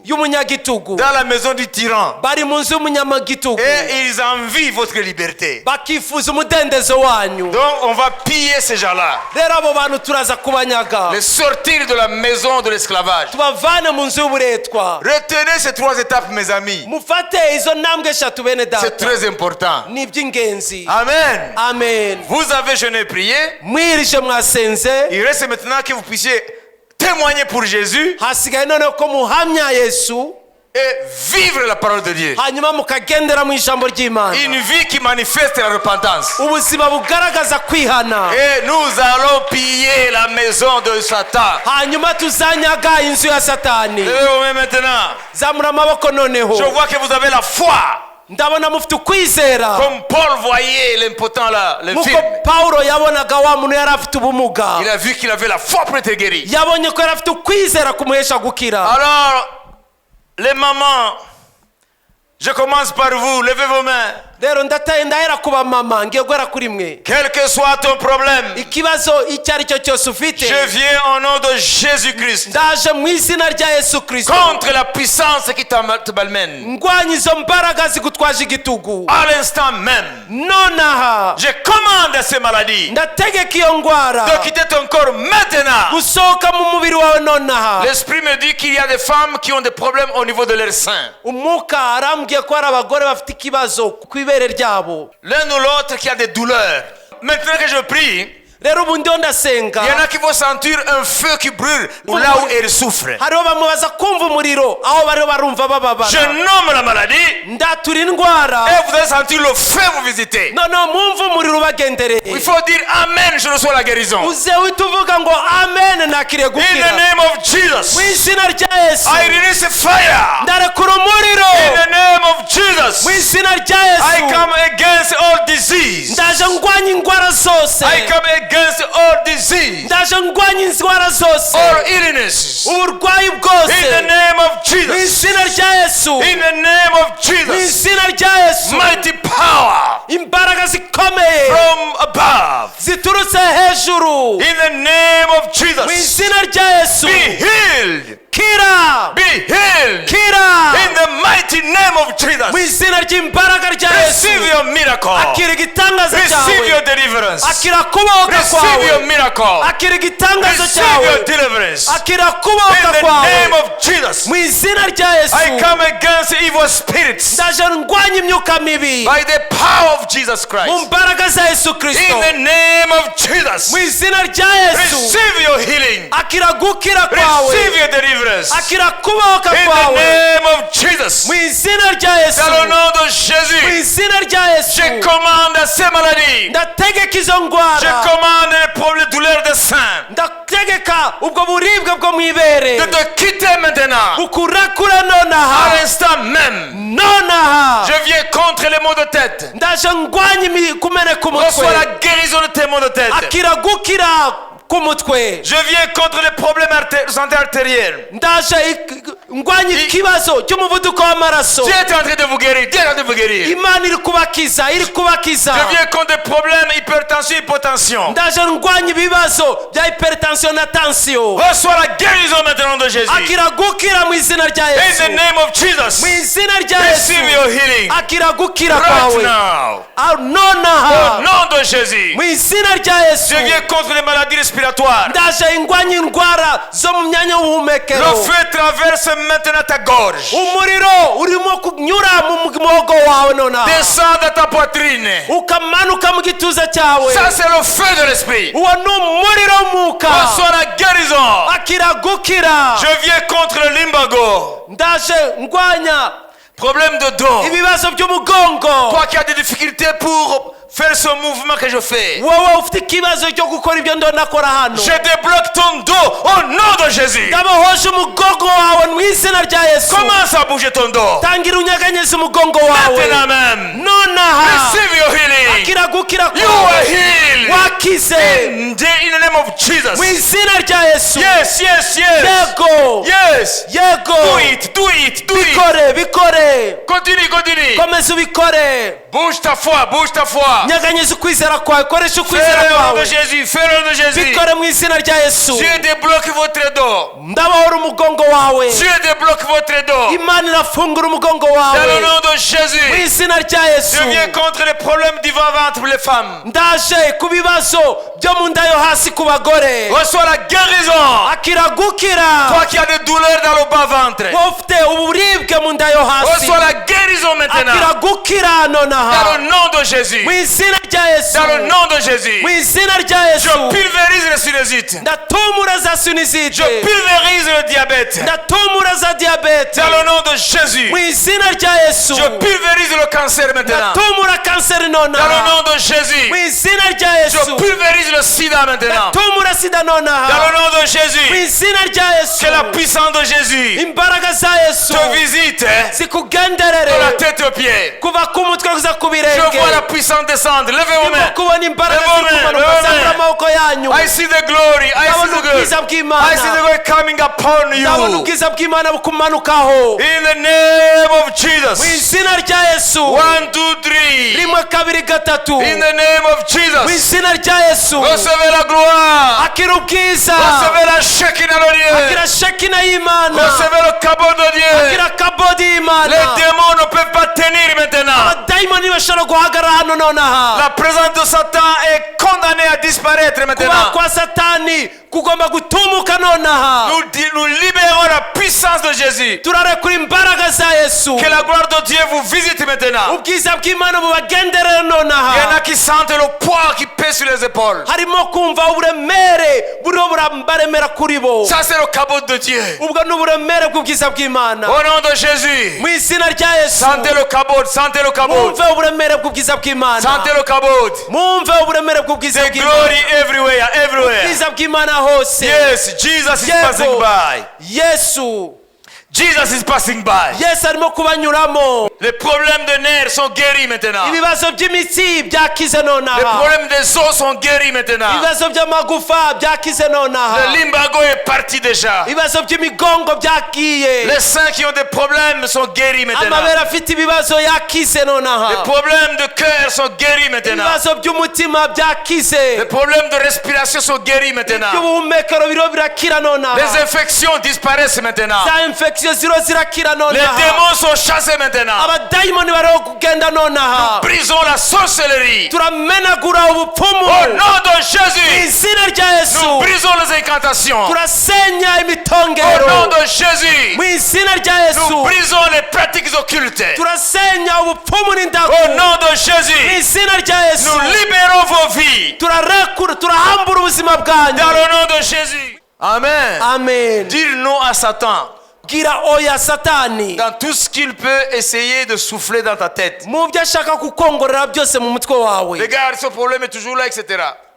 y'umunyagitugu. Dans la maison du tyran. Bari mu nzu y'umunyamagitugu. Et ils envient votre liberté. Bakifuza umudendezo wanyu. Donc on va piller ces gens-là. Rero abo bantu turaza kubanyaga. Les sortir de la maison de l'esclavage. Tubavane mu nzu y'uburetwa. Retenez ces trois étapes, mes amis. Mufate izo ntambwe eshatu, bene C'est data. très important. Ni iby'ingenzi. Amen. Amen. Vous avez jeûné et prié. Mwirije, mwasenze. Il reste maintenant que vous puissiez témoigner pour Jésus Hasigaye noneho ko muhamya Yesu et vivre la parole de Dieu. Hanyuma mukagendera mu ijambo ry'Imana. Une vie qui manifeste la repentance. Ubuzima bugaragaza kwihana. Et nous allons piller la maison de Satan. Hanyuma tuzanyaga inzu ya Satani. Levez vos mains maintenant. Zamura amaboko noneho. Je vois que vous avez la foi. Ndabona mufite ukwizera. Comme Paul voyait l'impotent là, le Nk'uko film. Pawulo yabonaga wa muntu yari afite ubumuga. Il a vu qu'il avait la foi pour être guéri. Yabonye ko yari afite ukwizera kumuhesha gukira. Alors, les mamans, je commence par vous. Levez vos mains. Rero ndataye ndahera ku bamama ngiye guhera kuri mwe. Quel que soit ton problème, Ikibazo icyo ari cyo cyose ufite, je viens au nom de Jésus-Christ ndaje mu izina rya Yesu Kirisito contre la puissance qui te malmène. Ndwanya izo mbaraga zigutwaje igitugu. À l'instant même, Nonaha, je commande à ces maladies ndategeka iyo ndwara de quitter ton corps maintenant. Gusohoka mu mubiri wawe nonaha. L'Esprit me dit qu'il y a des femmes qui ont des problèmes au niveau de leur sein. Umwuka arambwiye ko hari abagore bafite ikibazo ku ibere ryabo. L'un ou l'autre qui a des douleurs. Maintenant que je prie, Rero ubu ndiho ndasenga, il y en a qui vont sentir un feu qui brûle là où elles souffrent. Hariho bamwe baza kumva umuriro aho bariho barumva bababara. Je nomme la maladie Ndatura indwara, et vous allez sentir le feu vous visiter. Noneho mwumve umuriro ubagendereye. Il faut dire Amen, je reçois la guérison. Uze uhite uvuga ngo amen nakiriye In the gukira. name of Jesus, Mu izina rya Yesu, I release fire. Ndarekura umuriro. In the name of Jesus, Mu izina rya I Yesu, come against all disease. ndaje ndwanya indwara zose. I come against all disease, Ndaje ndwanya indwara zose, all illnesses. uburwayi In bwose. the name of Mu Jesus. izina rya Yesu. In the name of Mu Jesus. izina rya Yesu. Mighty power Imbaraga zikomeye from above. ziturutse hejuru. In the name of Mu Jesus. izina rya Yesu. Be healed. Kira. Be healed. Kira. In the mighty name of Mu Jesus. izina ry'imbaraga rya Yesu. Receive your miracle. Akira igitangaza Receive your cyawe. deliverance. Akira kubohoka Receive your kwawe. miracle. Akira igitangazo Receive cyawe. your deliverance. Akira In kubohoka the name kwawe. of Jesus. Mu izina rya Yesu. I come against evil spirits Ndaje ndwanya imyuka mibi by the power of Jesus mu Christ. mbaraga za Yesu Kirisito. In the name of Jesus. Mu izina rya Yesu. Receive your healing. Akira gukira kwawe. Receive your deliverance. Akira kubohoka In the kwawe. name of Jesus. Mu izina rya Yesu. Dans le nom de Mu Jésus. izina rya Yesu. Je commande à ces maladies. Ndategeka izo Je ndwara. commande les problèmes de douleurs de sein Ndategeka ubwo buribwe bwo mu ibere de te quitter maintenant. bukurakura À nonaha. l'instant même. Nonaha. Je viens contre les maux de tête. Ndaje ndwanya kumeneka umutwe. Reçois la guérison de tes maux de tête. Akira gukira k'umutwe. Je viens contre les problèmes de santé artérielle. Ndaje ndwanya ikibazo cy'umuvuduko w'amaraso. Dieu est en train de vous guérir. Dieu est en train de vous guérir. Imana iri kubakiza, iri kubakiza. Je viens contre des problèmes hypertension, hypotension. Ndaje ndwanya ibibazo bya hypertension na tension. Reçois la guérison maintenant de Jésus. Akira gukira mu izina rya In Yesu. the name of Jesus. Mu izina rya Yesu. Receive your healing Akira gukira right kwawe. now. Ah, Au nonaha. nom de Jésus. Mu izina rya Yesu. Je viens contre les maladies respiratoires. Ndaje ndwanya indwara zo mu myanya y'ubuhumekero. Le feu traverse maintenant ta gorge. Umuriro urimo kunyura mu muhogo wawe nonaha. Descend dans ta poitrine. Ukamanuka mu gituza cyawe. Ça, c'est le feu de l'esprit. Uwo ni umuriro w'umwuka. Reçois la guérison. Akira gukira. Je viens contre le lumbago. Ndaje ndwanya Problème de dos. ibibazo by'umugongo. Toi qui as des difficultés pour faire ce mouvement que je fais. Wowe ufite ikibazo cyo gukora ibyo ndonakora hano, Je débloque ton dos au nom de Jésus. Ndabohoje umugongo wawe mu izina rya Yesu. Commence à bouger ton dos. Tangira unyeganyeze umugongo wawe. Maintenant même. Nonaha. Receive your healing. Akira gukira You kwawe. are healed. Wakize. In the name of Jesus. Mu izina rya Yesu. Yes. Yego. Yes. Yego. Do it, do it, do it. Bikore, bikore. Continue, continue. Komeza ubikore. Bouge ta foi, bouge ta foi. Nyeganyeza ukwizera kwawe, koresha ukwizera Fais-le au nom de kwawe. Jésus, fais-le au nom de Jésus. Bikore mu izina rya Yesu. Dieu débloque votre dos. Ndabohora umugongo wawe. Dieu débloque votre dos. Imana irafungura umugongo Dans le wawe. nom de Mu Jésus. izina rya Yesu. Je viens contre les problèmes du ventre pour les femmes. Ndaje ku bibazo byo mu nda yo hasi ku bagore. Reçois la guérison. Akira gukira. Toi qui as des douleurs dans le bas-ventre. Wowe ufite uburibwe mu nda yo hasi, Reçois la guérison maintenant. akira gukira Dans nonaha. le nom de Jésus. Mu izina rya Yesu. Dans le nom de Jésus. Mu izina rya Yesu. Je pulvérise les sinusites. Ndatumura za sinusite. Je pulvérise le diabète. Ndatumura za diyabete. Dans le nom de Jésus. Mu izina rya Yesu. Je pulvérise le cancer maintenant. Ndatumura kanseri Dans le nonaha. nom de Jésus. Mu izina rya Je Yesu. pulvérise le sida maintenant. Ndatumura sida Dans nonaha. le nom de Mu Jésus. izina rya Yesu. Que la puissance de Jésus Imbaraga za Yesu te visite de zikugenderere la tête aux pieds. Kuva ku mutwe kuza ku Je birenge. vois la puissance descendre. Levez vos Ndimo mains. kubona imbaraga Levez vos ziri mains. kumanuka Levez vos zamura mains. amaboko yanyu. I see the glory. I see Ndabona the glory. ubwiza bw'Imana. I see the glory coming upon upon Ndabona you. ubwiza bw'Imana bukumanukaho. In the name of Mu Jesus. izina rya Yesu. One, two, three. Rimwe, kabiri, gatatu. In the name of Mu Jesus. izina rya Yesu. Recevez la gloire. Akira ubwiza. Recevez la Shekinah de Dieu. Akira Shekina y'Imana. Recevez le kabod de Dieu. Akira kabodi y'Imana. Les démons ne peuvent pas tenir maintenant. Abadayimoni ntibashobora guhagarara hano nonaha. La présence de Satan est condamnée à disparaître Kuba maintenant. kwa Satani kugomba gutumuka nonaha. Nous libérons la puissance de Jésus. Turarekura imbaraga za Yesu. Que la gloire de Dieu vous visite maintenant. Ubwiza bw'Imana bubagenderere Il y en a nonaha. qui sentent le poids qui pèse sur les épaules. Harimo kumva uburemere buriho burabaremera kuri bo. Ça, c'est le kabod de Dieu. Ubwo ni uburemere bw'ubwiza bw'Imana. Au nom de Jésus. Mu izina rya Yesu. Sentez le kabod, sentez le kabod. Mwumve uburemere bw'ubwiza bw'Imana. Sentez le kabod. Mwumve uburemere bw'ubwiza The bw'Imana. glory everywhere, everywhere. Ubwiza bw'Imana hose. Yes, Jesus is Yego. passing by. Yesu. Jesus is passing by. Yesu arimo kubanyuramo. Les problèmes de nerfs sont guéris maintenant. Ibibazo by'imitsi byakize Les nonaha. problèmes des os sont guéris maintenant. Ibibazo by'amagufa byakize nonaha. Le lumbago est parti déjà. Ibibazo by'imigongo byagiye. Les seins qui ont des problèmes sont guéris maintenant. Amabere afite ibibazo yakize Les nonaha. problèmes de cœur sont guéris maintenant. Ibibazo by'umutima byakize. Les problèmes de respiration sont guéris maintenant. Iby'ubuhumekero biriho birakira nonaha. Les infections disparaissent maintenant. Za infection ziriho zirakira Les nonaha. démons sont chassés maintenant. Abadayimoni bariho kugenda nonaha. Brisons la sorcellerie. Turamenagura ubupfumu. Au nom de Mu Jésus, izina rya Yesu. nous brisons les incantations. Turasenya Au imitongero. nom de Jésus, Mu izina rya Yesu. nous brisons les pratiques occultes. Turasenya ubupfumu n'indagu. Au nom de Mu Jésus, izina rya Yesu. nous libérons vos vies. Turarekura, turahambura ubuzima bwanyu. Dans le nom de Jésus. Amen. Amen. Dire non à Satan Bwira oya Satani dans tout ce qu'il peut essayer de souffler dans ta tête. mu byo ashaka kukongorera byose mu mutwe wawe. Regarde, ce problème est toujours là, etc.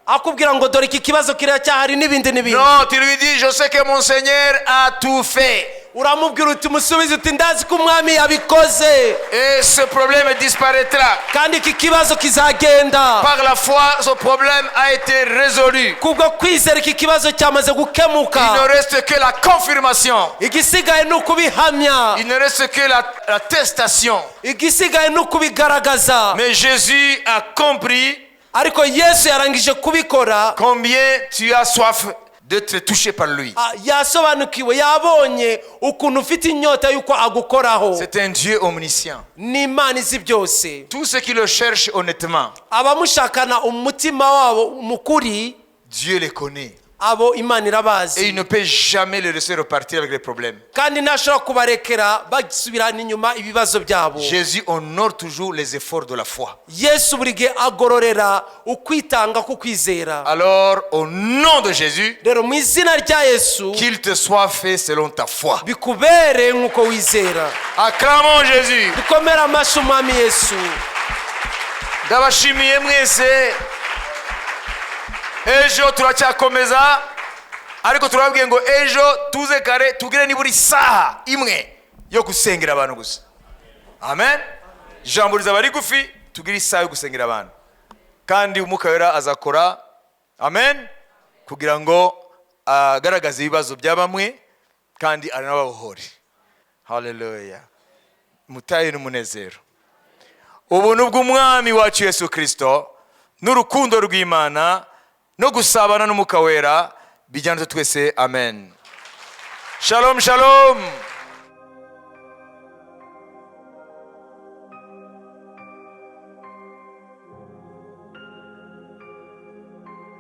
Akubwira ngo dore iki kibazo kiracyahari n'ibindi n'ibindi. Non, tu lui dis, je sais que mon Seigneur a tout fait. Uramubwira uti musubize uti ndazi ko Umwami yabikoze. Et ce problème disparaîtra. Kandi iki kibazo kizagenda. Par la foi, ce problème a été résolu. Kubwo kwizera iki kibazo cyamaze Il ne gukemuka. reste que la confirmation. Igisigaye ni ukubihamya. Il ne reste que l'attestation. Igisigaye ni ukubigaragaza. Mais Jésus a compris Ariko Yesu yarangije kubikora. combien tu as soif d'être touché par lui. Ah, yasobanukiwe yabonye ukuntu ufite inyota y'uko agukoraho. C'est un Dieu omniscient. Ni Imana izi byose. Tous ceux qui le cherchent honnêtement, Abamushakana umutima wabo mukuri, Dieu les connaît. abo Imana Et irabazi. il ne peut jamais les laisser repartir avec les problèmes. Kandi ntashobora kubarekera basubirana inyuma ibibazo byabo. Jésus honore toujours les efforts de la foi. Yesu buri gihe agororera ukwitanga k'ukwizera. Alors, au nom de Jésus, Rero mu izina rya Yesu, qu'il te soit fait selon ta foi. Bikubere nk'uko wizera. Acclamons Jésus. Dukomere amashyi Umwami Yesu. Ndabashimiye mwese. Ejo turacyakomeza ariko turababwiye ngo ejo tuze kare tugire nibura isaha imwe yo gusengera abantu gusa. Amen. Ijambo rizaba rigufi, tugire isaha yo gusengera abantu kandi Umwuka Wera azakora, amen, kugira ngo agaragaze ibibazo bya bamwe kandi aranababohore. Haleluya. Mutahe n'umunezero. Ubuntu bw'Umwami wacu Yesu Kirisito n'urukundo rw'Imana no gusabana n'Umwuka Wera bijyana twese. Amen. Shalom, shalom.